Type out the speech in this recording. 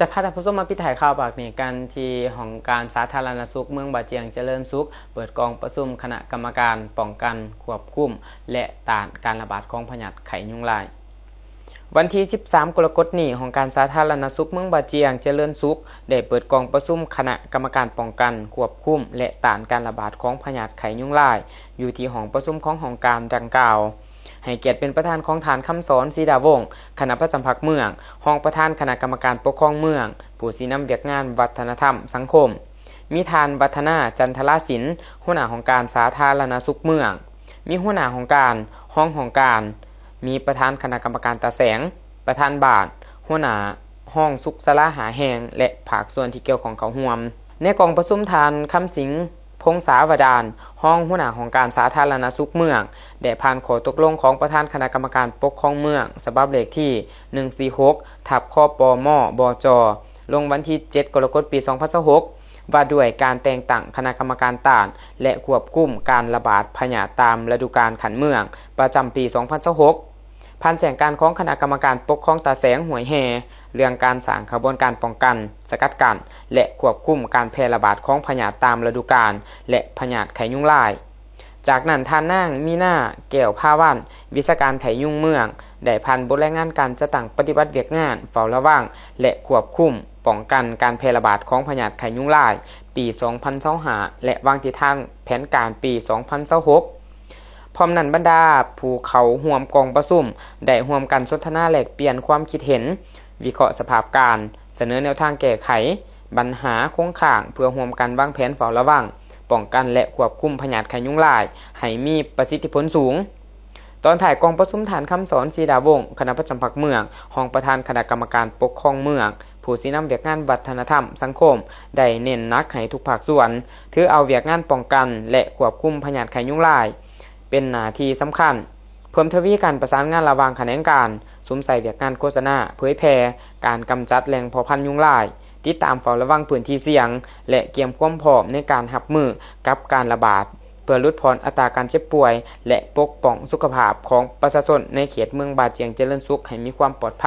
ຈະພາທ່ານຜູ້ຊົມມາປິດທ້າຍຂ່າວພາກນີ້ກັນທີ່ຫ້ອງການສາທາລະນະສຸກເມືອງບາຈຽງຈະເລີນສຸກ ເປີດກອງປະຊຸມຄະນະກຳມະການປ້ອງກັນ, ຄວບຄຸມ ແລະ ຕ້ານການລະບາດຂອງພະຍາດໄຂ້ຍຸງລາຍ. ວັນທີສິບສາມ ກໍລະກົດນີ້, ຫ້ອງການສາທາລະນະສຸກເມືອງບາຈຽງຈະເລີນສຸກ ໄດ້ເປີດກອງປະຊຸມຄະນະກຳມະການປ້ອງກັນ, ຄວບຄຸມ ແລະ ຕ້ານການລະບາດຂອງພະຍາດໄຂ້ຍຸງລາຍ ຢູ່ທີ່ຫ້ອງປະຊຸມຂອງຫ້ອງການດັ່ງກ່າວ. ໃຫ້ກຽດເປັນປະທານຂອງທ່ານ ຄຳສອນ ສີດາວົງ ຄະນະປະຈຳພັກເມືອງ, ຮອງປະທານຄະນະກຳມະການປົກຄອງເມືອງ, ຜູ້ຊີ້ນຳວຽກງານວັດທະນະທຳສັງຄົມ, ມີທ່ານ ວັດທະນາ ຈັນທະລາສິນ ຫົວໜ້າຫ້ອງການສາທາລະນະສຸກເມືອງ, ມີຫົວໜ້າຫ້ອງການ, ຮອງຫ້ອງການ, ມີປະທານຄະນະກຳມະການຕາແສງ, ປະທານບ້ານ, ຫົວໜ້າຫ້ອງສຸກສາລາຫ້າແຫ່ງ ແລະ ພາກສ່ວນທີ່ກ່ຽວຂ້ອງເຂົ້າຮ່ວມ. ໃນກອງປະຊຸມ, ທ່ານ ຄຳສິງ ພົງສາວະດານ ຮອງຫົວໜ້າຫ້ອງການສາທາລະນະສຸກເມືອງ ໄດ້ຜ່ານຂໍ້ຕົກລົງຂອງປະທານຄະນະກຳມະການປົກຄອງເມືອງ ສະບັບເລກທີໜຶ່ງສີ່ຫົກ ທັບ ຄປມ ບຈ ລົງວັນທີເຈັດ ກໍລະກົດ ປີສອງພັນຊາວຫົກ ວ່າດ້ວຍການແຕ່ງຕັ້ງຄະນະກຳມະການຕ້ານ ແລະ ຄວບຄຸມການລະບາດພະຍາດຕາມລະດູການຂັ້ນເມືອງ ປະຈຳປີສອງພັນຊາວຫົກ ຜ່ານແຈ້ງການຂອງຄະນະກຳມະການປົກຄອງຕາແສງຫ້ວຍແຮ່ ເລື່ອງການສ້າງຂະບວນການປ້ອງກັນ, ສະກັດກັ້ນ ແລະ ຄວບຄຸມການແຜ່ລະບາດຂອງພະຍາດຕາມລະດູການ ແລະ ພະຍາດໄຂ້ຍຸງລາຍ. ຈາກນັ້ນ, ທ່ານນາງ ມີນາ ແກ້ວພາວັນ ວິຊາການໄຂ້ຍຸງເມືອງ ໄດ້ຜ່ານບົດລາຍງານການຈັດຕັ້ງປະຕິບັດວຽກງານເຝົ້າລະວັງ ແລະ ຄວບຄຸມປ້ອງກັນການແຜ່ລະບາດຂອງພະຍາດໄຂ້ຍຸງລາຍ ປີສອງພັນຊາວຫ້າ ແລະ ວາງທິດທາງແຜນການປີສອງພັນຊາວຫົກ. ພ້ອມນັ້ນ, ບັນດາຜູ້ເຂົ້າຮ່ວມກອງປະຊຸມ ໄດ້ຮ່ວມກັນສົນທະນາແລກປ່ຽນຄວາມຄິດເຫັນ, ວິເຄາະສະພາບການ, ສະເໜີແນວທາງແກ້ໄຂບັນຫາຄົງຄ້າງ ເພື່ອຮ່ວມກັນວາງແຜນເຝົ້າລະວັງ, ປ້ອງກັນ ແລະ ຄວບຄຸມພະຍາດໄຂ້ຍຸງລາຍ ໃຫ້ມີປະສິດທິຜົນສູງ. ຕອນທ້າຍກອງປະຊຸມ, ທ່ານ ຄຳສອນ ສີດາວົງ ຄະນະປະຈຳພັກເມືອງ, ຮອງປະທານຄະນະກຳມະການປົກຄອງເມືອງ, ຜູ້ຊີ້ນຳວຽກງານວັດທະນະທຳສັງຄົມ ໄດ້ເນັ້ນໜັກໃຫ້ທຸກພາກສ່ວນ ຖືເອົາວຽກງານປ້ອງກັນ ແລະ ຄວບຄຸມພະຍາດໄຂ້ຍຸງລາຍ ເປັນໜ້າທີ່ສຳຄັນ, ເພີ່ມທະວີການປະສານງານລະຫວ່າງຂະແໜງການ, ສຸມໃສ່ວຽກງານໂຄສະນາ, ເຜີຍແຜ່, ການກຳຈັດແຫຼ່ງເພາະພັນຍຸງລາຍ, ຕິດຕາມເຝົ້າລະວັງພື້ນທີ່ສ່ຽງ ແລະ ກຽມຄວາມພ້ອມໃນການຮັບມືກັບການລະບາດ ເພື່ອຫຼຸດຜ່ອນອັດຕາການເຈັບປ່ວຍ ແລະ ປົກປ້ອງສຸຂະພາບຂອງປະຊາຊົນໃນເຂດເມືອງບາຈຽງຈະເລີນສຸກໃຫ້ມີຄວາມປອດໄພ.